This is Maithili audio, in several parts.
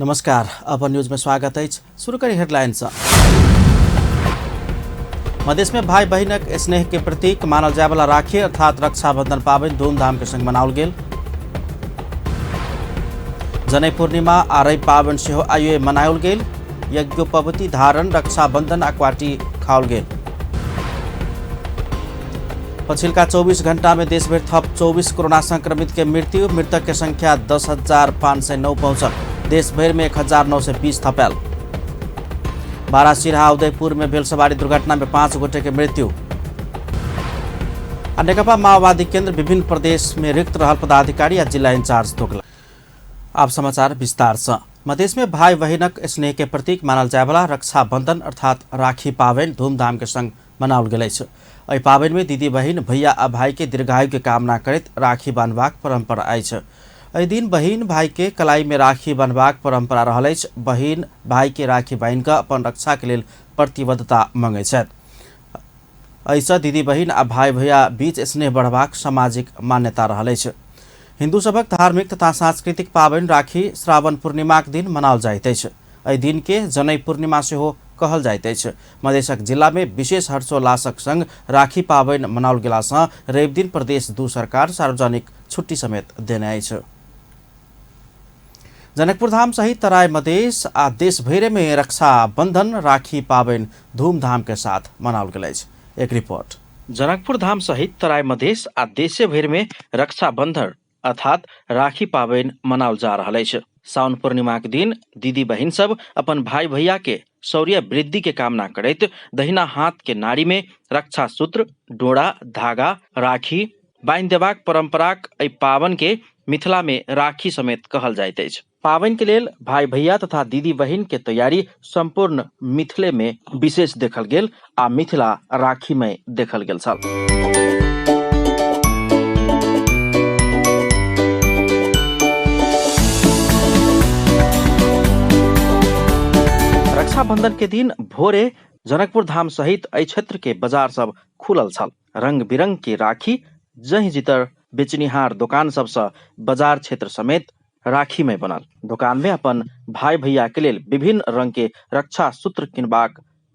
नमस्कार, अपन न्यूज में स्वागत अछि। शुरू करी हेडलाइन सँ। मधेश में भाई बहिनक स्नेह के प्रतीक मानल जाय वाला राखी अर्थात रक्षाबंधन पाबनि धूमधाम के संग मनाओल गेल। जनई पूर्णिमा आ रवि पाबनि सेहो आइए मनाओल गेल। यज्ञोपवती धारण, रक्षाबंधन आ क्वाटी खाओल गेल। पछिल्का 24 घंटा में देशभरि थप 24 कोरोना संक्रमित के मृत्यु, मृतक के संख्या 10,509 पहुंचल। देशभरि में 1,920 थपायल। बारा सिरहा उदयपुर में भेल सवारी दुर्घटना में 5 गोटे के मृत्यु। आ नेकपा माओवादी केंद्र विभिन्न प्रदेश में रिक्त रहल पदाधिकारी आ जिला इंचार्ज तोकला। आप समाचार विस्तार से। मधेश में भाई बहिनक स्नेह के प्रतीक मानल जायवाला रक्षाबंधन अर्थात राखी पाबनि धूमधाम के संग मनाओल गेल अछि। एहि पाबनि में दीदी बहिन भैया आ भाई के दीर्घायु के कामना करैत राखी बान्हबाक परंपरा अछि। एहि दिन बहिन भाई के कलाई में राखी बान्हबाक परंपरा रहल अछि। बहिन भाई के राखी बान्हि कऽ अपन रक्षा के लेल प्रतिबद्धता मंगैत छथि। एहिसँ दीदी बहिन आ भाई भैया बीच स्नेह बढ़बाक सामाजिक मान्यता रहल अछि। हिन्दू सभक धार्मिक तथा सांस्कृतिक पाबनि राखी श्रावण पूर्णिमाक दिन मनाओल जाइत अछि। एहि दिन के जनई पूर्णिमा सेहो कहल जाइत अछि। मधेशक जिला में विशेष हर्षोल्लासक संग राखी पाबनि मनाओल गेलासँ रवि दिन प्रदेश 2 सरकार सार्वजनिक छुट्टी समेत देने अछि। जनकपुर धाम सहित तराई मधेश आ देशभरि में रक्षाबंधन राखी पाबनि धूमधाम के साथ मनाओल गेल अछि। एक रिपोर्ट। जनकपुर धाम सहित तराई मधेश आ देशभरि में रक्षाबंधन अर्थात राखी पाबनि मनाओल जा रहल अछि। साउन पूर्णिमाक दिन दीदी बहिन सब अपन भाई भैया के शौर्य वृद्धि के कामना करैत दहिना हाथ के नाड़ी में रक्षा सूत्र, डोरा, धागा, राखी बान्हि देबाक परंपराक एहि पाबनि के मिथिला में राखी समेत कहल जाइत अछि। पाबनि के लेल भाई भैया तथा दीदी बहिन के तैयारी संपूर्ण मिथिले में विशेष देखल गेल आ मिथिला राखीमय देखल गेल छल। रक्षाबंधन के दिन भोरे जनकपुर धाम सहित एहि क्षेत्र के बाजार सब खुलल छल। रंग बिरंग के राखी जहीं जितर बेचनिहार दुकान सबसँ बाजार क्षेत्र समेत राखीमय बनल। दुकान में अपन भाई भैया के लेल विभिन्न रंग के रक्षा सूत्र किनबाक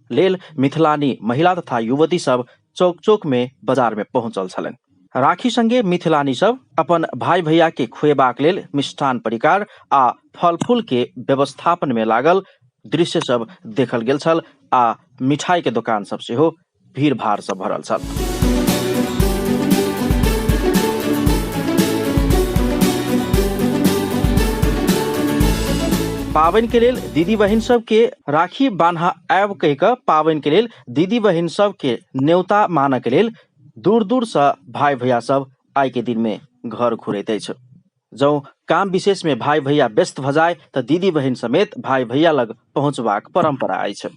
लेल मिथिलानी महिला तथा युवती सब चौक चौक में बाजार में पहुंचल छलनि। राखी संगे मिथिलानी सब अपन भाई भैया के खुएबाक लेल मिष्ठान परिकार आ फल फूल के व्यवस्थापन में लागल दृश्य सब देखल गेल छल आ मिठाई के दुकान सब सेहो भीड़ भाड़ से भरल छल। पाबनि के लेल दीदी बहिन सब के राखी बान्हा आयब कहि कऽ पाबनि के लेल दीदी बहिन सब के न्योता मानऽ के लेल दूर दूर से भाई भैया सब आइ के दिन में घर घुरैत अछि। जौं काम विशेष में भाई भैया व्यस्त भऽ जाय तऽ दीदी बहिन समेत भाई भैया लग पहुंचबाक परंपरा अछि।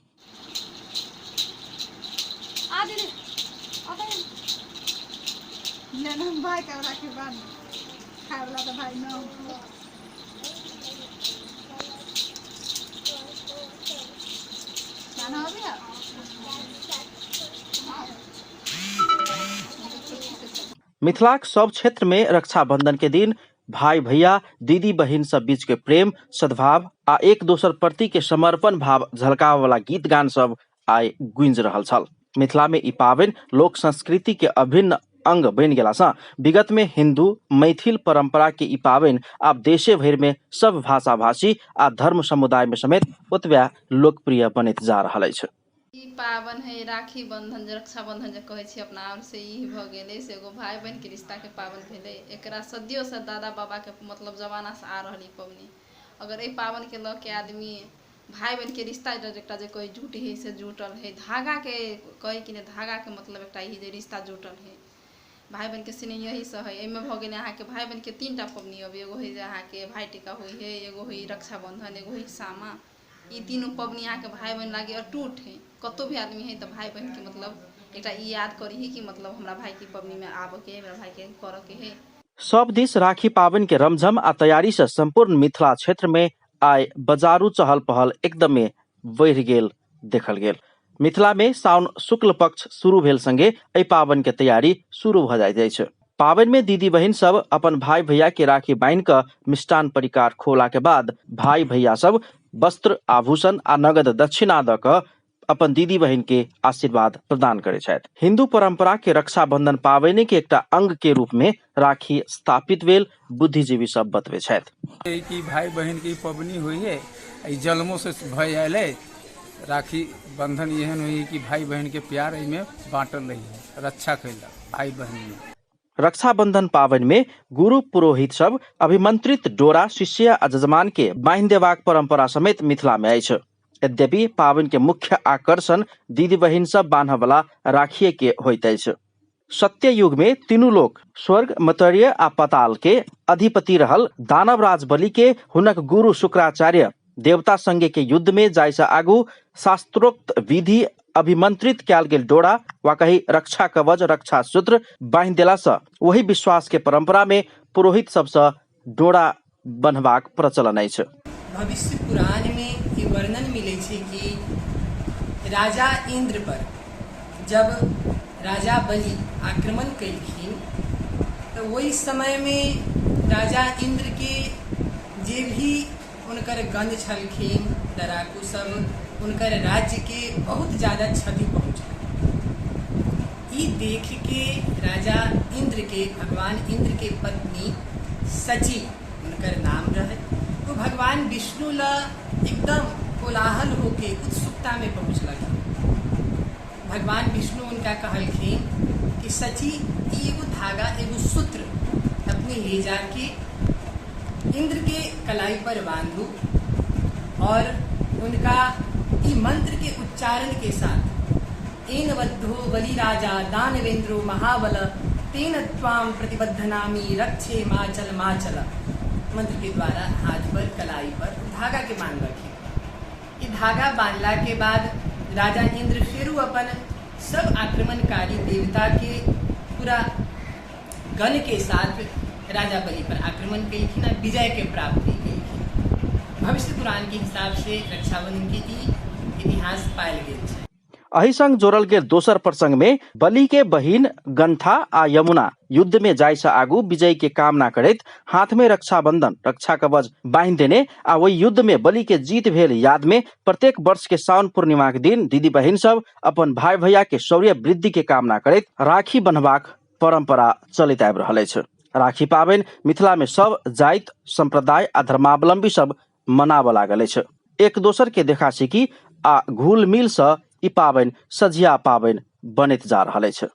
मिथिलाक सब क्षेत्र में रक्षाबंधन के दिन भाई भैया दीदी बहिन सब बीच के प्रेम सद्भाव आ एक दोसर प्रति के समर्पण भाव झलकावे वाला गीत गान सब आइ गूंज रहल छल। मिथिला में ई पाबनि लोक संस्कृति के अभिन्न अंग बनि गेला सँ विगत में हिंदू मैथिल परंपरा के ई पाबनि आब देशे भरि में सब भाषा भाषी आ धर्म समुदाय में समेत ओतबे लोकप्रिय बनैत जा रहल अछि। ई पाबनि है राखी बंधन जे रक्षाबंधन जे कहै छी अपना आर से ई भऽ गेलै से एगो भाय बहिनके रिश्ताके पाबनि भेलै। एकरा सदियोसँ दादा बाबाके मतलब जमानासँ आ रहल ई पबनी। अगर एहि पाबनिके लऽ के आदमी भाय बहिनके रिश्ता एकटा जे कहै जुट है से जुटल है। धागाके कहै कि नहि धागाके मतलब एकटा ई जे रिश्ता जुटल है। भाय बहिनके स्नेह यहीसँ है। एहिमे भऽ गेलै अहाँके भाय बहिनके 3टा पबनी अबै, एगो है जे अहाँके भाय टीका होइ है, एगो होइ रक्षाबंधन, एगो होइ सामा। ई तीनू पबनी अहाँके भाय बहिन लागे अटूट है। कतौ भी आदमी है तऽ भाय बहिनके मतलब एकटा ई याद करी है कि मतलब हमरा भाईके पबनीमे आबऽके है, हमरा भाईके करऽके है। सब दिस राखी पाबनि के रमझम आ तैयारी से संपूर्ण मिथिला क्षेत्र में आइ बाजारू चहल पहल एकदमे बढ़ि गेल देखल गेल। मिथिला में साउन शुक्ल पक्ष शुरू भेल संगे एहि पाबनि के तैयारी शुरू भऽ जाइत अछि। पाबनि में दीदी बहिन सब अपन भाई भैया के राखी बान्हि कऽ मिष्टान परिकार खोला के बाद भाई भैया सब वस्त्र, आभूषण आ नगद दक्षिणा दऽ कऽ अपन दीदी बहिन के आशीर्वाद प्रदान करै छथि। हिंदू परंपरा के रक्षाबंधन पाबनि के एकटा अंग के रूप में राखी स्थापित भेल बुद्धिजीवी सब बतबै छथि। कि भाई बहिन के पबनी हुई है, ई जन्मों से भय आयल है। राखी बंधन एहन हुई कि भाई बहन के प्यार एहिमे बांटल रही है, रक्षा कैलक भाई बहन में। रक्षाबंधन पाबनि में गुरु पुरोहित सब अभिमंत्रित डोरा शिष्य आ जजमान के बान्हि देबाक परंपरा समेत मिथिला में अछि। यद्यपि पाबनि के मुख्य आकर्षण दीदी बहिन सब बान्हऽ वाला राखिए के होइत अछि। सत्य युग में तीनू लोक स्वर्ग, मर्त्य आ पाताल के अधिपति रहल दानव राज बलि के हुनक गुरु शुक्राचार्य देवता संगे के युद्ध में जाय से आगू शास्त्रोक्त विधि अभिमंत्रित कयल गेल डोरा वा कही रक्षा कवच, रक्षा सूत्र बान्हि देला से वही विश्वास के परंपरा में पुरोहित सबसे डोरा बन्हबाक प्रचलन अछि। भविष्य पुराण में ई वर्णन मिलै छै कि राजा इंद्र पर जब राजा बलि आक्रमण केलखिन तऽ ओहि समय में राजा इंद्र के जे भी हुनकर गण छलखिन, लड़ाकू सब, हुनकर राज्य के बहुत ज़्यादा क्षति पहुँचल। ई देख के राजा इंद्र के, भगवान इंद्र के पत्नी सची हुनकर नाम रहे, वो भगवान विष्णु ला एकदम कोलाहल होके उत्सुकता में पहुँचलखिन। भगवान विष्णु उनका कहलखिन कि सची, ई एगो धागा, एगो सूत्र अपने ले जाके इंद्र के कलाई पर बांधू और उनका ई मंत्र के उच्चारण के साथ एन बद्धो बलिराजा दानवेंद्रो महाबल तेन त्वाम प्रतिबद्धनामी रक्षे माचल माचल मंत्र के द्वारा हाथ पर, कलाई पर धागा के बांध रखी। ई धागा बांधला के बाद राजा इंद्र फेरू अपन सब आक्रमणकारी देवता के पूरा गण के साथ राजा बलि पर आक्रमण कलखिन आ विजय के प्राप्ति कलखिन। भविष्य पुराण के हिसाब से रक्षाबंधन के ई इतिहास पायल गेल छै। एहि संग जोड़ल गेल दोसर प्रसंग में बलि के बहिन गंठा आ यमुना युद्ध में जाय से आगू विजय के कामना करैत हाथ में रक्षाबंधन, रक्षा कवच बान्हि देने आ ओहि युद्ध में बलि के जीत भेल याद में प्रत्येक वर्ष के सावन पूर्णिमा के दिन दीदी बहिन सब अपन भाई भैया के शौर्य वृद्धि के कामना करैत राखी बन्हबाक परंपरा चलैत आबि रहल अछि। राखी पाबनि मिथिला में सब जाति, संप्रदाय आ धर्मावलंबी सब मनाबऽ लागल अछि। एक दोसर के देखा सीखी आ घुल मिल से ई पाबनि सझिया पाबनि बनैत जा रहल अछि।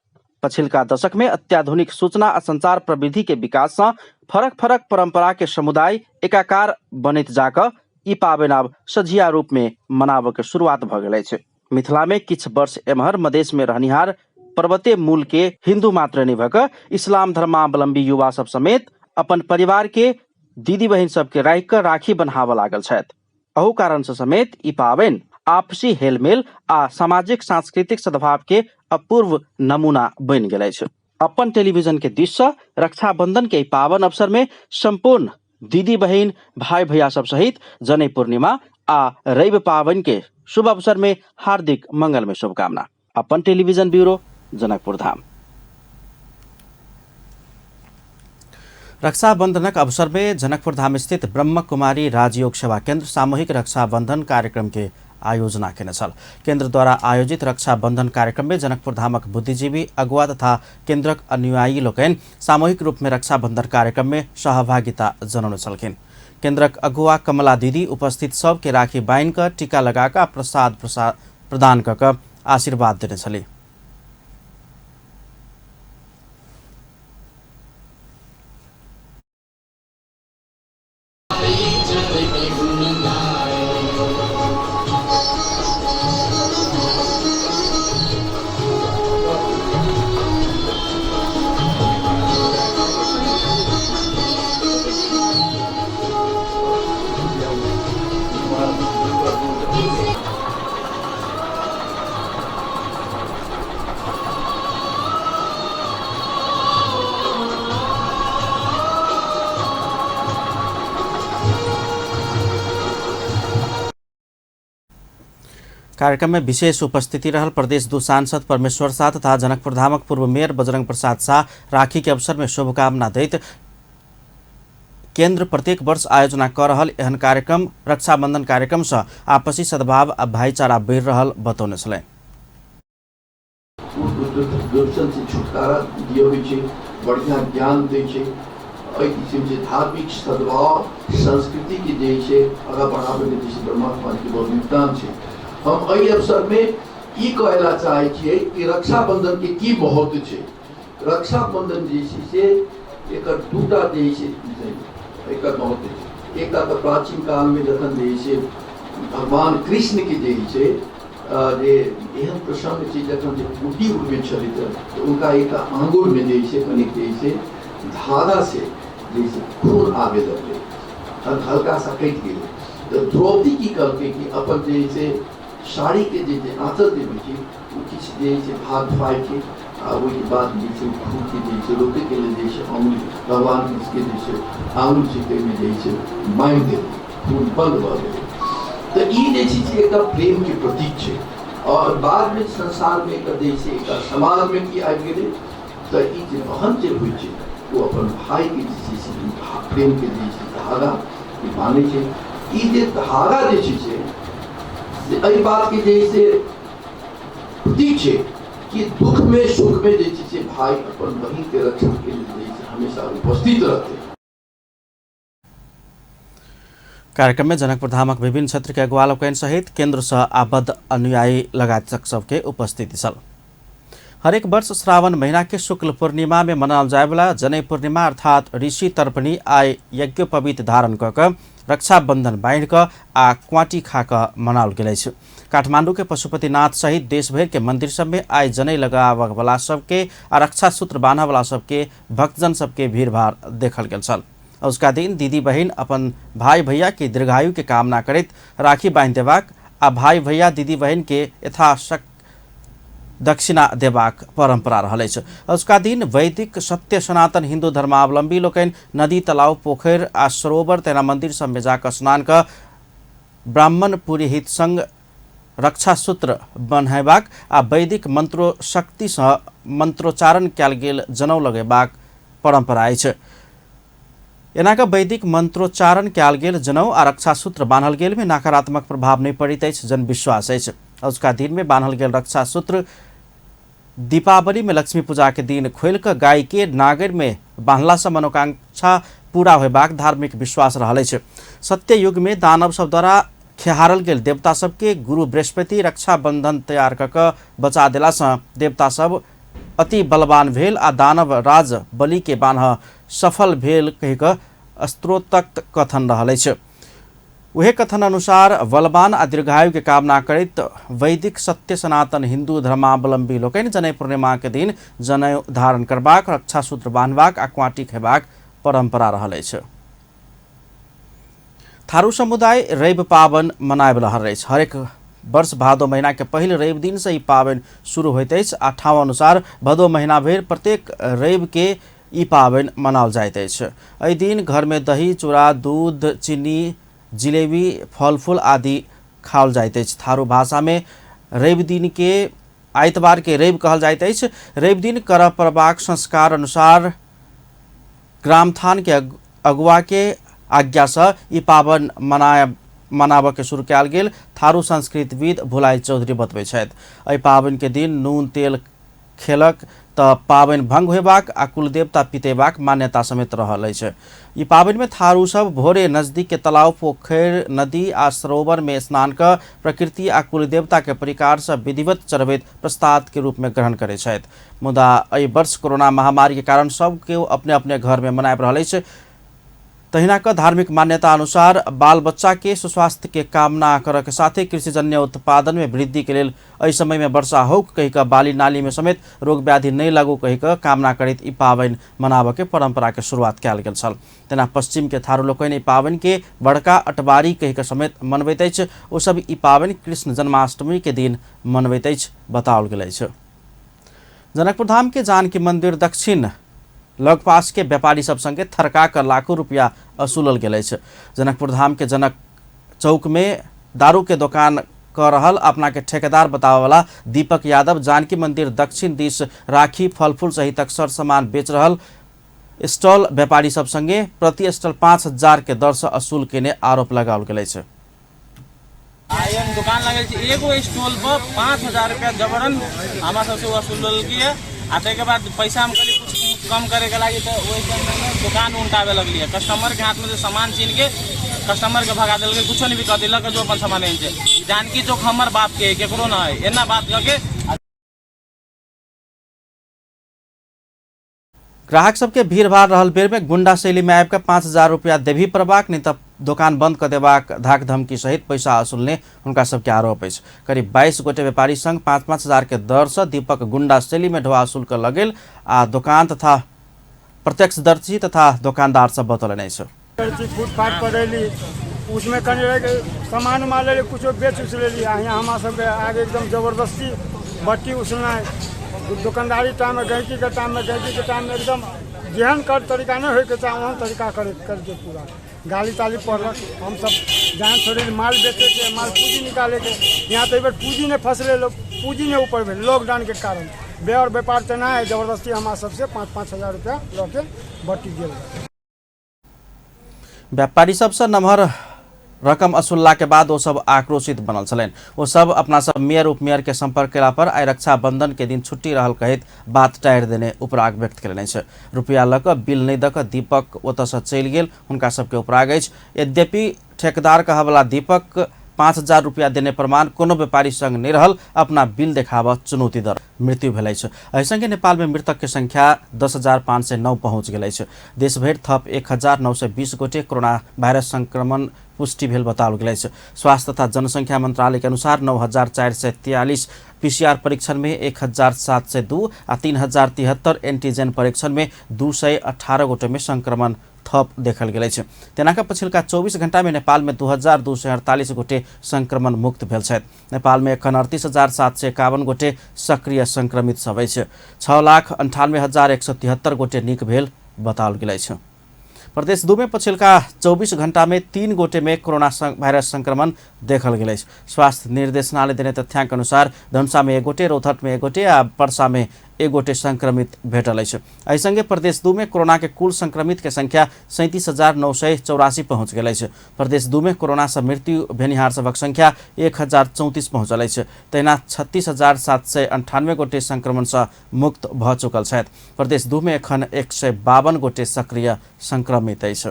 पछिलका दशक में अत्याधुनिक सूचना आ संचार प्रविधि के विकास से फरक फरक परंपरा के समुदाय एकाकार बनैत जाकऽ ई पाबनि आब सझिया रूप में मनाबऽ के शुरुआत भऽ गेल अछि। मिथिला में किछु वर्ष एम्हर मधेश में रहनिहार पर्वतीय मूल के हिंदू मात्र नहि भऽ कऽ इस्लाम धर्मावलंबी युवा सब समेत अपन परिवार के दीदी बहिन सबके राखि कऽ राखी बन्हाबऽ लागल छथि। अहू कारण से समेत ई पाबनि आपसी हेलमेल आ सामाजिक सांस्कृतिक सद्भाव के अपूर्व नमूना बनि गेल अछि। अपन टेलीविजन के दिस से रक्षाबंधन के पावन अवसर में संपूर्ण दीदी बहिन भाई भैया सब सहित जनई पूर्णिमा आ रवि पावन के शुभ अवसर में हार्दिक मंगलमय शुभकामना। अपन टेलीविजन ब्यूरो, जनकपुर धाम। रक्षाबंधनक अवसर में जनकपुर धाम स्थित ब्रह्म कुमारी राजयोग सेवा केंद्र सामूहिक रक्षाबंधन कार्यक्रम के आयोजना केने छल। केंद्र द्वारा आयोजित रक्षाबंधन कार्यक्रम में जनकपुर धामक बुद्धिजीवी, अगुआ तथा केंद्रक अनुयायी लोकनि सामूहिक रूप में रक्षाबंधन कार्यक्रम में सहभागिता जनौने छलखिन। केंद्रक अगुआ कमला दीदी उपस्थित सबके राखी बान्हि कऽ टीका लगा कऽ प्रसाद प्रदान कऽ कऽ आशीर्वाद देने छली। कार्यक्रम में विशेष उपस्थिति रहल प्रदेश 2 सांसद परमेश्वर शाह तथा जनकपुरधामक पूर्व मेयर बजरंग प्रसाद शाह राखी के अवसर में शुभकामना दैत केंद्र प्रत्येक वर्ष आयोजना कर रहल एहन कार्यक्रम रक्षाबंधन कार्यक्रम से आपसी सद्भाव आ भाईचारा बढ़ि रहल बतौने छलनि। दुर्जन से छुटकारा दियबै छै, बढ़िया ज्ञान दै छै। एहि किसिम से धार्मिक सद्भाव संस्कृति के जे छै आगाँ बढ़ाबैके जे छै ब्रह्मा कुमारी के बहुत योगदान छै। हम एहि अवसर में ई कहला चाहै छियै कि रक्षाबंधन के की महत्व छै। रक्षाबंधन जे छै से एकर दूटा जे छै एकर महत्व छै। एकटा तऽ प्राचीन काल में जखन जे छै भगवान कृष्ण के जे छै जे एहन प्रसंग छै जखन जे कुटी उड़बै छलै तऽ उनका एक आंगुर में जे छै कनिक जे छै धागा से जे छै खून आबे लगलै, हल्का सा कटि गेलै। तऽ द्रौपदी की कहलकै कि अपन जे छै साड़ी के जे आँचल जे होइ छै ओ किछु जे छै भाग फाड़िके आ ओहिके बाद जे छै खून के जे छै रोकैके लेल जे छै आँगुर भगवान कृष्णके जे छै आँगुर छै ताहिमे जे छै बान्हि देलकै, खून बन्द भऽ गेलै। तऽ ई जे छै से एकटा प्रेमके प्रतीक छै। और बादमे संसारमे एकर जे छै एकटा समाजमे की आबि गेलै तऽ ई जे बहन जे होइ छै ओ अपन भाइके जे छै से प्रेमके जे छै धागा बान्है छै। ई जे धागा जे छै से एहि बातके जे से प्रतीक छै कि दुख में सुख में जे छै से भाई अपन बहिन के रक्षा के लिए जे छै हमेशा उपस्थित रहते। कार्यक्रम में जनकपुरधामक विभिन्न क्षेत्र के अगुवा लोकनि सहित केंद्र से आबद्ध अनुयायी लगायत सबके उपस्थिति छल। हरेक वर्ष श्रावण महीना के शुक्ल पूर्णिमा में मनाओल जायवला जनै पूर्णिमा अर्थात ऋषि तर्पणी आइ यज्ञोपवीत धारण कऽ कऽ रक्षाबंधन बान्हि कऽ आ क्वाटी खा कऽ मनाओल गेल अछि। काठमांडू के पशुपतिनाथ सहित देशभरि के मंदिर सब में आइ जनै लगाबऽ सबके आ रक्षा सूत्र बान्हऽ वाला सबके भक्तजन सबके भीड़भाड़ देखल गेल छल। उसका दिन दीदी बहिन अपन भाई भैया के दीर्घायु के कामना करैत राखी बान्हि देबाक आ भाई भैया दीदी बहिन के यथाशक्ति दक्षिणा देबाक परंपरा रहल अछि। उसका दिन वैदिक सत्य सनातन हिंदू धर्मावलंबी लोकनि नदी तालाब पोखरि आ सरोवर तेना मंदिर सब में जाकऽ स्नान कऽ ब्राह्मण पुरोहित संग रक्षा सूत्र बन्हेबाक आ वैदिक मंत्रो शक्ति सँ मंत्रोच्चारण कयल गेल जनौ लगेबाक परंपरा अछि। एना कऽ वैदिक मंत्रोच्चारण कयल गेल जनौ आ रक्षा सूत्र बान्हल गेल में नकारात्मक प्रभाव नहि पड़ैत अछि, जनविश्वास अछि। अजुका दिन में बान्हल गेल रक्षा सूत्र दीपावली में लक्ष्मी पूजा के दिन खोलि कऽ गाय के नागर में बान्हला सँ मनोकांक्षा पूरा होयबाक धार्मिक विश्वास रहल अछि। सत्ययुग में दानव सब द्वारा खेहारल गेल देवता सबके गुरु बृहस्पति रक्षाबंधन तैयार कऽ कऽ बचा देला सँ देवता सब अति बलवान भेल आ दानव राज बलि के बान्ह सफल भेल कहि कऽ स्त्रोतक कथन रहल अछि। उहे कथन अनुसार बलवान आ दीर्घायु के कामना करैत वैदिक सत्य सनातन हिंदू धर्मावलंबी लोकनि जनै पूर्णिमा के दिन जनै धारण करबाक, रक्षा सूत्र बान्हबाक आ क्वाटी खेबाक परंपरा रहल अछि। थारू समुदाय रवि पाबनि मनाबि रहल अछि। हरेक वर्ष भादो महीना के पहिल रवि दिन से ई पाबनि शुरू होइत अछि आ ठाउँ अनुसार भदो महीना भरि प्रत्येक रवि के ई पाबनि मनाओल जाइत अछि। एहि दिन घर में दही, चूड़ा, दूध, चीनी, जिलेबी, फल फूल आदि खाओल जाइत अछि। थारू भाषा में रवि दिन के आइतवार के रवि कहल जाइत अछि। रवि दिन करऽ पड़बाक संस्कार अनुसार ग्रामथान के अगुआ के आज्ञा से ई पाबनि मनाबऽ के शुरू कयल गेल थारू संस्कृतविद भुलाई चौधरी बतबै छथि। एहि पाबनि के दिन नून तेल खेलक तऽ पाबनि भंग होयबाक आ कुलदेवता पितेबाक मान्यता समेत रहल अछि। ई पाबनि में थारू सब भोरे नजदीक के तालाब, पोखरि, नदी आ सरोवर में स्नान कऽ प्रकृति आ कुलदेवता के परिकार से विधिवत चढ़बैत प्रसाद के रूप में ग्रहण करै छथि। मुदा एहि वर्ष कोरोना महामारी के कारण सब केओ अपने अपने घर में मनाबि रहल अछि। तहिना कऽ धार्मिक मान्यता अनुसार बाल बच्चा के सुस्वास्थ्य के कामना करऽ के साथे कृषिजन्य उत्पादन में वृद्धि के लेल एहि समय में वर्षा होक कहि कऽ बाली नाली में समेत रोग व्याधि नहि लागू कहि कऽ कामना करैत ई पाबनि मनाबऽ के परंपरा के शुरुआत कयल गेल छल। तेना पश्चिम के थारू लोकनि एहि पाबनि के बड़का अटबारी कहि कऽ समेत मनबैत अछि। ओ सब ई पाबनि कृष्ण जन्माष्टमी के दिन मनबैत अछि बताओल गेल अछि। जनकपुरधाम के जानकी मंदिर दक्षिण लगपास के व्यापारी सब संगे थरका कऽ लाखों रुपया वसूलल गेल अछि। जनकपुरधाम के जनक चौक में दारू के दोकान क रहल अपना के ठेकेदार बतावेवाला दीपक यादव जानकी मंदिर दक्षिण दिस राखी फलफूल सहितक सर सामान बेच रहल स्टॉल व्यापारी सब संगे प्रति स्टॉल 5,000 के दर से असूल केने आरोप लगाओल गेल अछि। आइ हम दुकान लगल छी, एगो स्टॉल पर 5,000 रुपया जबरन हमरा सबसे वसूल लेलकै आ ताहिके बाद पैसा हम कहली कुछ कम करे के लागी तो ओहि समय दुकान उल्टावे लगलियै। कस्टमर के हाथ में जो सामान छीन के कस्टमर के भगा देलकै, कुछो नहीं भी कह देलक जो अपन सामान आनि छै। जानकी चौक हमर बाप के केकरो न है, एना बात कह के ग्राहक सबके भीड़ भाड़ रहल बेर में गुंडा शैली में आबि के 5,000 रुपया देबही पड़बाक नहीं तऽ दोकान बंद कऽ देबाक धाक धमकी सहित पैसा वसूलने हुनका सबके आरोप अछि। करीब 22 गोटे व्यापारी संग 5-5 हजार के दर से दीपक गुंडा शैली में ढोआ वसूल कऽ लगेल आ दोकान तथा प्रत्यक्षदर्शी तथा दोकानदार सब बतौलनि अछि। फुटपाथ पर अयली, उसमें कनि रह सामान उमान लेली, कुछो बेच उच लेली। यहाँ हमरा सबके आगे एकदम जबरदस्ती बट्टी उसलनाइ, दोकानदारी टाइम में गैंकी के टाइम में एकदम जेहन कर तरीका नहीं होइके चाही ओहन तरीका करे करके पूरा गाली ताली पड़लक। हम सब जान छोड़े माल बेचेके, माल पूँजी निकालेके, यहाँ तो एहि पूँजी नहीं फसले, लोग पूँजी नहीं ऊपर भेल लॉकडाउन के कारण। बेर व्यापार तो ना है, जबरदस्ती हमारा सबसे 5-5 हजार रुपया लऽ के बट्टी गेल। व्यापारी सबसँ नमहर रकम असुलला के बाद वो सब आक्रोशित बनल छलनि। वो सब अपना सब मेयर उपमेयर के संपर्क केला पर आइ रक्षाबंधन के दिन छुट्टी रहल कहैत बात टारि देने उपराग व्यक्त केलनि अछि। रुपया लऽ कऽ बिल नहि दऽ कऽ दीपक ओतऽसँ चलि गेल हुनका सबके उपराग अछि। यद्यपि ठेकेदार कहवला दीपक 5,000 रुपया देने प्रमाण कोनो व्यापारी संग नहि रहल, अपना बिल देखाबऽ चुनौती दर मृत्यु भेल अछि। एहि संगे नेपाल में मृतक के संख्या 10,509 पहुँच गेल अछि। देशभरि थप 1,920 गोटे कोरोना वायरस संक्रमण पुष्टि भेल बताओल गेल अछि। स्वास्थ्य तथा जनसंख्या मंत्रालय के अनुसार 9,443 पीसीआर परीक्षण में 1,702 आ 3,073 एंटीजन परीक्षण में 218 गोटे में संक्रमण थप देखल गेल अछि। तेनाके पछिलका 24 घंटा में नेपाल में 2,248 गोटे संक्रमण मुक्त भेल छथि। नेपाल में एखन 38,751 गोटे सक्रिय संक्रमित सब अछि। 6,98,173 गोटे नीक भेल बताओल गेल अछि। प्रदेश 2 में पछिलका 24 घंटा में 3 गोटे में कोरोना वायरस संक्रमण देखल गेल अछि। स्वास्थ्य निर्देशनालय देने तथ्यांक अनुसार धनुषा में 1 गोटे, रौतहट में 1 गोटे आ पर्सा में 1 गोटे संक्रमित भेटल अछि। एहि संगे प्रदेश 2 में कोरोना के कुल संक्रमित के संख्या 37,984 पहुँच गेल अछि। प्रदेश 2 में कोरोना से मृत्यु भेनिहार सभक संख्या 1,034 पहुँचल अछि। तहिना 36,798 गोटे संक्रमण से मुक्त भऽ चुकल छथि। प्रदेश 2 में एखन 152 गोटे सक्रिय संक्रमित अछि।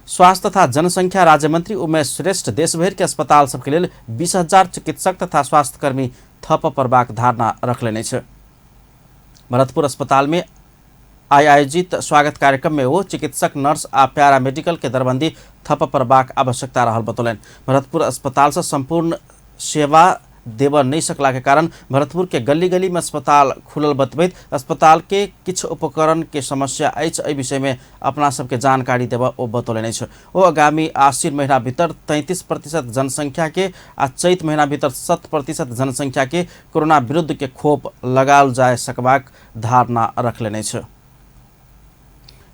स्वास्थ्य तथा जनसंख्या राज्य मंत्री उमेश श्रेष्ठ देशभरि के अस्पताल सबके लेल 20,000 चिकित्सक तथा स्वास्थ्यकर्मी थप पड़बाक धारणा रखलनि अछि। भरतपुर अस्पताल में आइ आयोजित स्वागत कार्यक्रम में ओ चिकित्सक, नर्स आ पैरामेडिकल के दरबंदी थप पड़बाक आवश्यकता रहल बतौलनि। भरतपुर अस्पताल से संपूर्ण सेवा देबऽ नहीं सकला के कारण भरतपुर के गली गली में अस्पताल खुलल बतबैत अस्पताल के किछु उपकरण के समस्या अछि, एहि विषय में अपना सबके जानकारी देबऽ ओ बतौलनि अछि। ओ आगामी आश्विन महीना भीतर 33% जनसंख्या के आ चैत महीना भीतर 100% जनसंख्या के कोरोना विरुद्ध के खोप लगाओल जा सकबाक धारणा रखलनि अछि।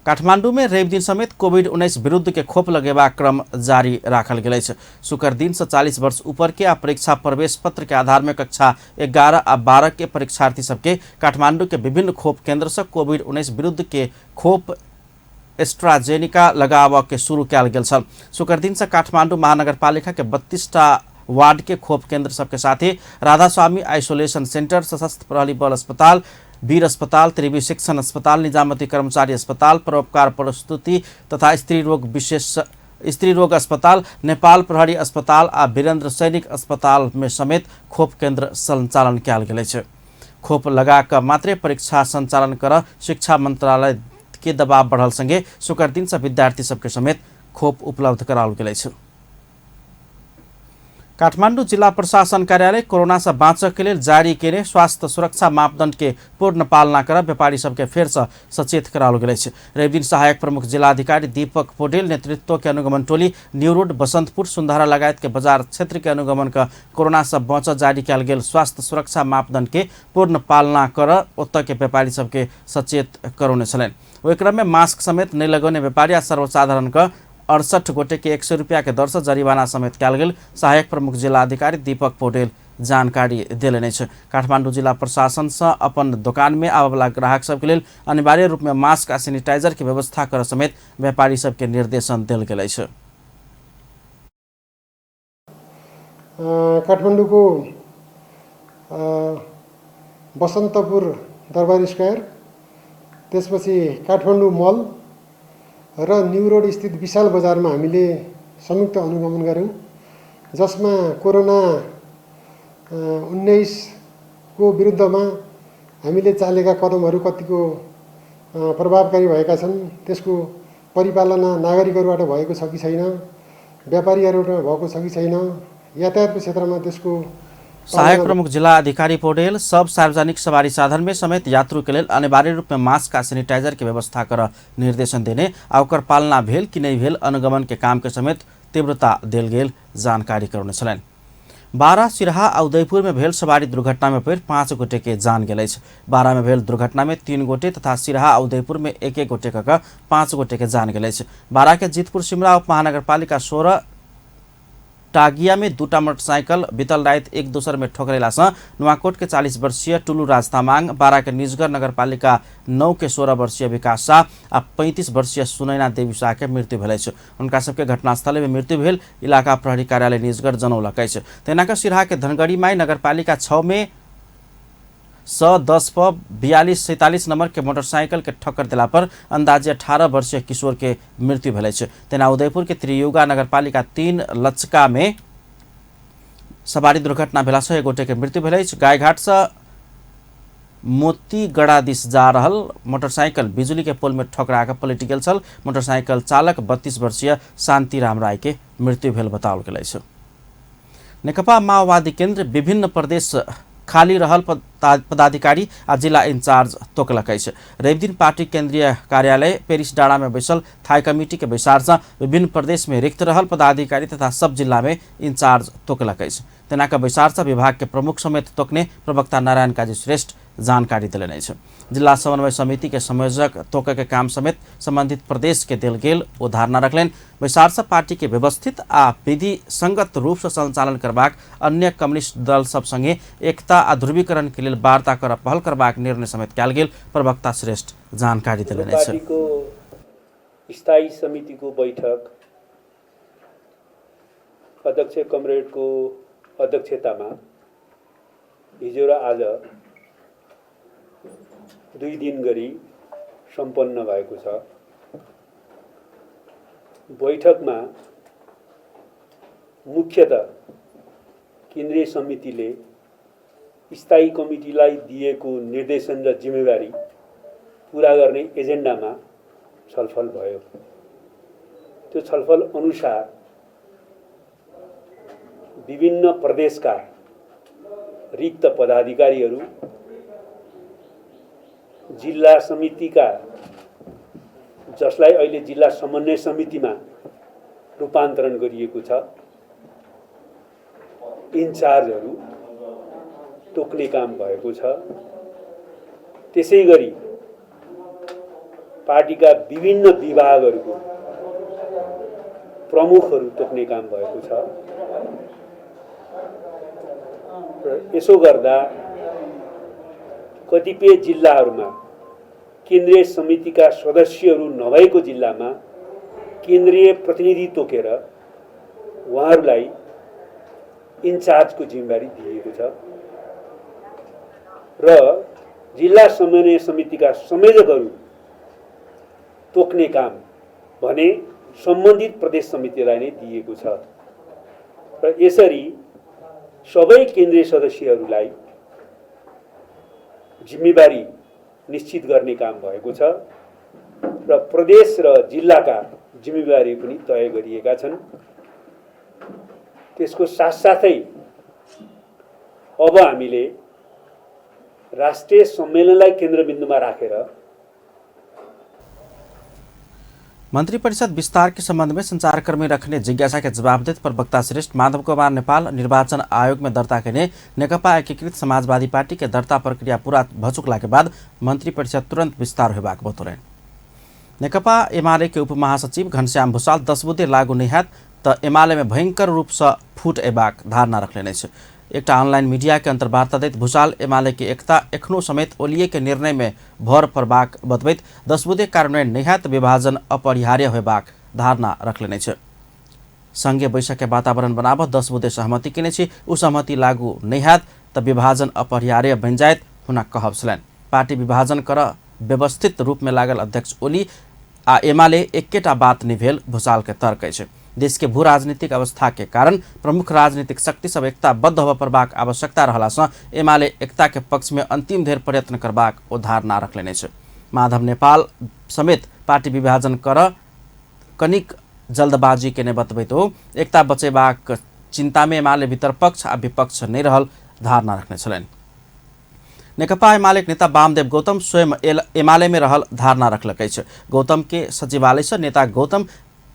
काठमांडू में रवि दिन समेत कोविड-19 विरुद्ध के खोप लगेबाक क्रम जारी राखल गेल अछि। शुक्र दिन से 40 वर्ष ऊपर के आ परीक्षा प्रवेश पत्र के आधार में कक्षा 11 आ 12 के परीक्षार्थी सबके काठमांडू के विभिन्न खोप केंद्र से कोविड-19 विरुद्ध के खोप एस्ट्राजेनिका लगाबऽ के शुरू कयल गेल छल। शुक्र दिन से काठमांडू महानगरपालिका के 32टा वार्ड के खोप केंद्र सबके साथ ही राधास्वामी आइसोलेशन सेंटर, सशस्त्र प्रहरी बल अस्पताल, वीर अस्पताल, त्रिवी शिक्षण अस्पताल, निजामती कर्मचारी अस्पताल, परोपकार प्रस्तुति तथा स्त्री रोग विशेष स्त्री रोग अस्पताल, नेपाल प्रहरी अस्पताल आ वीरेंद्र सैनिक अस्पताल में समेत खोप केंद्र संचालन कयल गेल अछि। खोप लगा कऽ मात्रे परीक्षा संचालन कर शिक्षा मंत्रालय के दबाव बढ़ल संगे शुक्र दिन से विद्यार्थी सबके समेत खोप उपलब्ध कराओल गेल अछि। काठमांडू जिला प्रशासन कार्यालय कोरोना से बाँचऽ के लेल जारी केने स्वास्थ्य सुरक्षा मापदंड के पूर्ण पालना कर व्यापारी सबके फेर से सचेत कराओल गेल अछि। रविदिन सहायक प्रमुख जिलाधिकारी दीपक पौडेल नेतृत्व के अनुगमन टोली न्यू रोड, बसंतपुर, सुंधारा लगायत के बाजार क्षेत्र के अनुगमन क कोरोना से बचऽ जारी कयल गेल स्वास्थ्य सुरक्षा मापदंड के पूर्ण पालना कर ओतऽ के व्यापारी सबके सचेत करौने छलनि। ओहि क्रम में मास्क समेत नहि लगौने व्यापारी आ सर्वसाधारण के 68 गोटे के 100 रुपया के दर से जरिमाना समेत कयल गेल सहायक प्रमुख जिलाधिकारी दीपक पौडेल जानकारी देलनि अछि। काठमांडू जिला प्रशासन से अपन दुकान में आबयवला ग्राहक सबके लेल अनिवार्य रूप में मास्क आ सैनिटाइजर के व्यवस्था कर समेत व्यापारी सबके निर्देशन देल गेल अछि। काठमाडौँको बसन्तपुर दरबार स्क्वायर, त्यसपछि काठमाडौँ मल र न्यू रोड स्थित विशाल बजारमा हामीले संयुक्त अनुगमन गऱ्यौँ, जसमा कोरोना 19 को विरुद्धमा हामीले चालेका कदमहरू कतिको प्रभावकारी भएका छन्, त्यसको परिपालना नागरिकहरूबाट भएको छ कि छैन, व्यापारीहरूबाट भएको छ कि छैन, यातायातको क्षेत्रमा त्यसको। सहायक प्रमुख जिला अधिकारी पौडेल सब सार्वजनिक सवारी साधन में समेत यात्रु के लेल अनिवार्य रूप में मास्क आ सैनिटाइजर के व्यवस्था कर निर्देशन देने आ ओकर पालना भेल कि नहीं भेल अनुगमन के काम के समेत तीव्रता देल गेल जानकारी करौने छलनि। बारा, सिरहा आ उदयपुर में भेल सवारी दुर्घटना में पड़ि 5 गोटे के जान गेल अछि। बारा में भेल दुर्घटना में 3 गोटे तथा सिरहा आ उदयपुर में 1-1 गोटे क 5 गोटे के जान गेल अछि। बारा के जीतपुर सिमरा उप महानगरपालिका 16 टागिया में 2 मोटरसाइकिल बीतल राति एक दोसर में ठोकरेला से नुवाकोट के 40 वर्षीय टुलू राज तामाङ, बारा के निजगढ़ नगरपालिका 9 के 16 वर्षीय विकास शाह आ 35 वर्षीय सुनैना देवी शाह के मृत्यु भेल अछि। हुनका सबके घटनास्थल में मृत्यु भेल इलाका प्रहरी कार्यालय निजगढ़ जनौलक अछि। तेना कऽ सिरहा के धनगढ़ी माई नगरपालिका 6 में 110 पर 4247 नंबर के मोटरसाइकिल के ठक्कर दिला पर अंदाजे 18 वर्षीय किशोर के मृत्यु भेल अछि। तेना उदयपुर के त्रियुगा नगरपालिका 3 लचका में सवारी दुर्घटना भेला से 1 गोटे के मृत्यु भेल अछि। गायघाट से मोतीगढ़ा दिस जा रहल मोटरसाइकिल बिजुली के पोल में ठोकरा के पलटि गेल छल। मोटरसाइकिल चालक 32 वर्षीय शांतिराम राय के मृत्यु भेल बताओल गेल अछि। नेकपा माओवादी केंद्र विभिन्न प्रदेश खाली रहल पदाधिकारी आ जिला इंचार्ज तोकलक अछि। रविदिन पार्टी केंद्रीय कार्यालय पेरिस डाँडा में बैसल थाई कमिटी के बैसार से विभिन्न प्रदेश में रिक्त रहल पदाधिकारी तथा सब जिला में इंचार्ज तोकलक अछि। तेना के बैसार से विभाग के प्रमुख समेत तोकने प्रवक्ता नारायण काजी श्रेष्ठ जानकारी देलनि अछि। जिला समन्वय समिति के संयोजक तोके के काम समेत संबंधित प्रदेश के देल गेल ओ धारणा रखलनि। बैसार से पार्टी के व्यवस्थित आ विधि संगत रूप से संचालन करबाक, अन्य कम्युनिस्ट दल सब संगे एकता आ ध्रुवीकरण के लेल वार्ता कर पहल करबाक निर्णय समेत कयल गेल प्रवक्ता श्रेष्ठ जानकारी देलनि अछि। पार्टीको स्थायी समितिको बैठक अध्यक्ष कमरेडको अध्यक्षतामा हिजो र आज 2 दिन गरी सम्पन्न भएको छ। बैठकमा मुख्यतः केन्द्रीय समितिले स्थायी कमिटीलाई दिएको निर्देशन र जिम्मेवारी पुरा गर्ने एजेन्डामा छलफल भयो। त्यो छलफल अनुसार विभिन्न प्रदेशका रिक्त पदाधिकारीहरू, जिल्ला समितिका जसलाई अहिले जिल्ला समन्वय समितिमा रूपान्तरण गरिएको छ, इन्चार्जहरू तोक्ने काम भएको छ। त्यसै गरी पार्टीका विभिन्न विभागहरूको प्रमुखहरू तोक्ने काम भएको छ। र यसो गर्दा कतिपय जिल्लाहरूमा केन्द्रीय समितिका सदस्यहरू नभएको जिल्लामा केन्द्रीय प्रतिनिधि तोकेर उहाँहरूलाई इन्चार्जको जिम्मेवारी दिएको छ र जिल्ला समन्वय समितिका संयोजकहरू तोक्ने काम भने सम्बन्धित प्रदेश समितिलाई नै दिएको छ। र यसरी सबै केन्द्रीय सदस्यहरूलाई जिम्मेवारी निश्चित गर्ने काम भएको छ र प्रदेश र जिल्लाका जिम्मेवारी पनि तय गरिएका छन्। त्यसको साथसाथै अब हामीले राष्ट्रिय सम्मेलनलाई केन्द्रबिन्दुमा राखेर मंत्री परिषद विस्तार के संबंध में संचारकर्मी रखने जिज्ञासा के जवाब देते प्रवक्ता श्रेष्ठ माधव कुमार नेपाल निर्वाचन आयोग में दर्ता के नेकपा एकीकृत समाजवादी पार्टी के दर्ता प्रक्रिया पूरा भ चुकला के बाद मंत्री परिषद तुरंत विस्तार होबाक बतौलनि। नेकपा एमाले के उपमहासचिव घनश्याम भूषाल 10 बुँदे लागू नहि हैत तऽ एमाले में भयंकर रूपसँ फूट अयबाक धारणा रखलनि अछि। एकटा ऑनलाइन मीडिया के अंतर्वार्ता दैत भूषाल एमाले के एकता एखनो समेत ओलिए के निर्णय में भर पड़बाक बतबैत 10 बुँदे कार्यान्वयन नहि हैत विभाजन अपरिहार्य होयबाक धारणा रखलनि अछि। संगे बैसक के वातावरण बनाबऽ 10 बुँदे सहमति केने छी, ओ सहमति लागू नहि हैत तऽ विभाजन अपरिहार्य बनि जायत हुनक कहब छलनि। पार्टी विभाजन कर व्यवस्थित रूप में लागल अध्यक्ष ओली आ एमाले एकेटा बात नहि भेल भूषाल के तर्क अछि। देश के भू राजनीतिक अवस्था के कारण प्रमुख राजनीतिक शक्ति सब एकताबद्ध होबय पड़बाक आवश्यकता रहला सँ एमाले एकता के पक्ष में अंतिम धरि प्रयत्न करबाक ओ धारणा रखलनि अछि। माधव नेपाल समेत पार्टी विभाजन कर कनिक जल्दबाजी केने बतबैत ओ एकता बचेबाक चिंता में एमाले भीतर पक्ष आ विपक्ष नहि रहल धारणा रखने छलनि। नेकपा एमाले के नेता वामदेव गौतम स्वयं एमाले में रहल धारणा रखलक अछि। गौतम के सचिवालय से नेता गौतम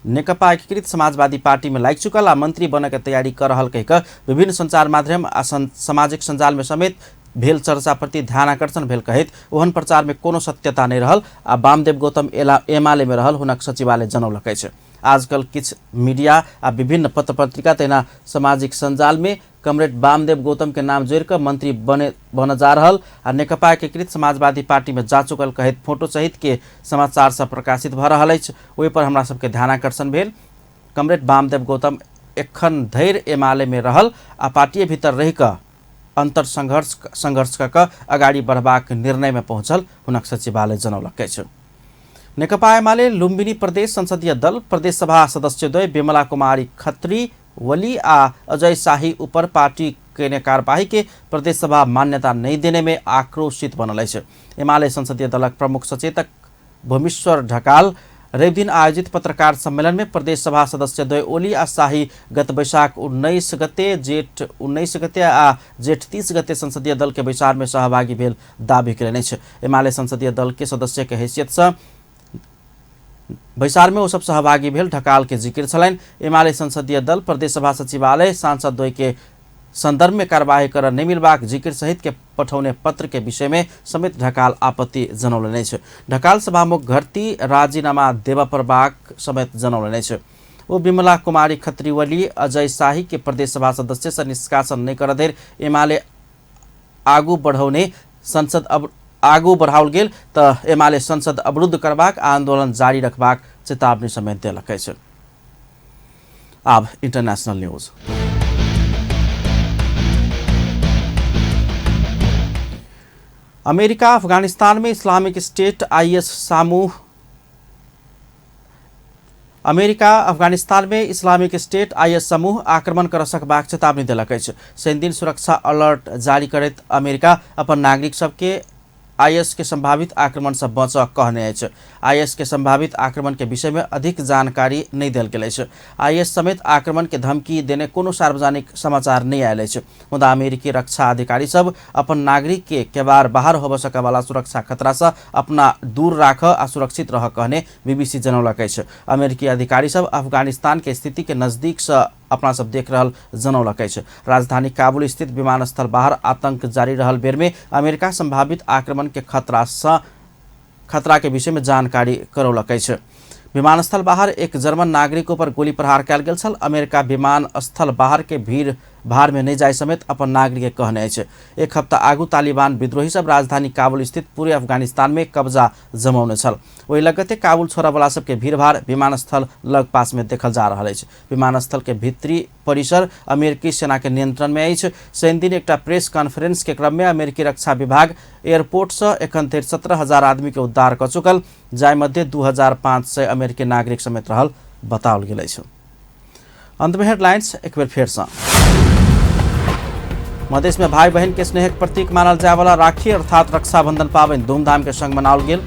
नेकपा एकीकृत समाजवादी पार्टी में लागि चुकल आ मंत्री बनय के तैयारी कर रहल कहि कऽ विभिन्न संचार माध्यम आ सामाजिक सञ्जाल में समेत भेल चर्चा प्रति ध्यान आकर्षण भेल कहैत ओहन प्रचार में कोनो सत्यता नहि रहल आ वामदेव गौतम एमाले में रहल हुनक सचिवालय जनौलक अछि। आजकल किछु मीडिया आ विभिन्न पत्र पत्रिका तहिना सामाजिक सञ्जाल में कमरेड वामदेव गौतम के नाम जोड़ि कऽ मंत्री बन जा रहल आ नेकपा एकीकृत समाजवादी पार्टी में जा चुकल कहैत फोटो सहित के समाचार सब प्रकाशित भऽ रहल अछि। ओहि पर हमरा सबके ध्यानाकर्षण भेल। कमरेड वामदेव गौतम एखन धरि एमाले में रहल आ पार्टीए भीतर रहि कऽ अंतर संघर्ष कऽ कऽ अगाडि बढ़बाक निर्णय में पहुँचल हुनक सचिवालय जनौलक अछि। नेकपा एमाले लुम्बिनी प्रदेश संसदीय दल प्रदेश सभा सदस्यद्वय विमला कुमारी खत्री वली आ अजय शाही ऊपर पार्टी केने कार्यवाही के प्रदेश सभा मान्यता नहीं देने में आक्रोशित बनल अछि। एमाले संसदीय दलक प्रमुख सचेतक भूमेश्वर ढकाल रविदिन आयोजित पत्रकार सम्मेलन में प्रदेश सभा सदस्यद्वय ओली आ शाही गत वैशाख 19 गते, जेठ 19 गते आ जेठ 30 गते संसदीय दल के बैसार में सहभागी भेल दावी केलनि अछि। एमाले संसदीय दल के सदस्य के हैसियत से बैसार में ओ सब सहभागी भेल ढकाल के जिक्र छलनि। एमाले संसदीय दल प्रदेश सभा सचिवालय सांसद द्वय के संदर्भ में कार्यवाही कर नहीं मिलबाक जिक्र सहित के पठौने पत्र के विषय में समेत ढकाल आपत्ति जनौलनि अछि। ढकाल सभामुख घरती राजीनामा देबऽ पड़बाक समेत जनौलनि अछि। ओ विमला कुमारी खत्रीवली अजय शाही के प्रदेश सभा सदस्य से निष्कासन नहीं कर धरि एमाले आगू बढ़ौने संसद अब आगू बढ़ाओल गेल तऽ एमाले संसद अवरुद्ध करबाक आंदोलन जारी रखबाक चेतावनी समेत देलक अछि। आब इंटरनेशनल न्यूज। अमेरिका अफगानिस्तान में इस्लामिक स्टेट IS समूह अमेरिका अफगानिस्तान में इस्लामिक स्टेट IS समूह आक्रमण कर सकबाक चेतावनी देलक अछि। शनिदिन सुरक्षा अलर्ट जारी करैत अमेरिका अपन नागरिक सबके IS के संभावित आक्रमण से बचऽ कहने अछि। IS के संभावित आक्रमण के विषय में अधिक जानकारी नहीं देल गेल अछि। IS समेत आक्रमण के धमकी देने कोनो सार्वजनिक समाचार नहीं आयल अछि। मुदा अमेरिकी रक्षा अधिकारी सब अपन नागरिक के केबार बाहर होबऽ सकऽवाला सुरक्षा खतरा से अपना दूर राख आ सुरक्षित रह कहने बीबीसी जनौलक अछि। अमेरिकी अधिकारी सब अफगानिस्तान के स्थिति के नजदीक से अपना सब देख रहल जनौलक अछि। राजधानी काबुल स्थित विमानस्थल बाहर आतंक जारी रहल बेर में अमेरिका संभावित आक्रमण के खतरा के विषय में जानकारी करौलक अछि। विमानस्थल बाहर एक जर्मन नागरिक पर गोली प्रहार कयल गेल छल। अमेरिका विमानस्थल बाहर के भीड़ भाड़ में नहीं जाय समेत अपन नागरिक के कहने अछि। एक हफ्ता आगू तालिबान विद्रोही सब राजधानी काबुल स्थित पूरे अफगानिस्तान में कब्जा जमौने छल। ओहि लगते काबुल छोड़ऽवला सबके भीड़भाड़ विमानस्थल लगपास में देखल जा रहल अछि। विमानस्थल के भीतरी परिसर अमेरिकी सेना के नियंत्रण में अछि। शनिदिन एकटा प्रेस कॉन्फ्रेंस के क्रम में अमेरिकी रक्षा विभाग एयरपोर्ट से एखन धरि 17,000 आदमी के उद्धार कऽ चुकल, जाहि मध्य 2,500 अमेरिकी नागरिक समेत रहल बताओल गेल अछि। अंत में हेडलाइंस एक बेर फेर सँ। मधेश में भाई बहन के स्नेहक प्रतीक मानल जाय वाला राखी अर्थात रक्षाबंधन पाबनि धूमधाम के संग मनाओल गेल।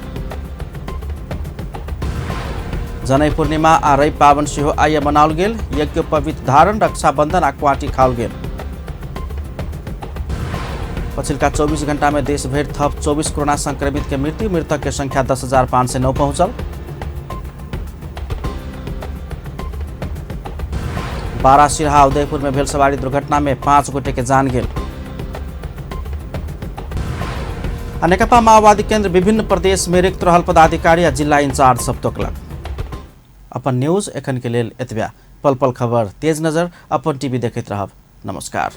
जनई पूर्णिमा आ रवि पाबनि सेहो आइए मनाओल गेल। यज्ञोपवीत धारण, रक्षाबंधन आ क्वाटी खाओल गेल। पछिलका 24 घंटा में देश भरि थप 24 कोरोना संक्रमित के मृत्यु, मृतक के संख्या 10,509 पहुंचल। 12 सिरहा उदयपुर में भेल सवारी दुर्घटना में 5 गोटे के जान गेल। आ नेकपा माओवादी केन्द्र विभिन्न प्रदेश में रिक्त रहल पदाधिकारी आ जिला इंचार्ज सब तोकलक। अपन न्यूज एखन के लेल एतबे। पल पल खबर तेज नजर अपन टीवी देखैत रहब। नमस्कार।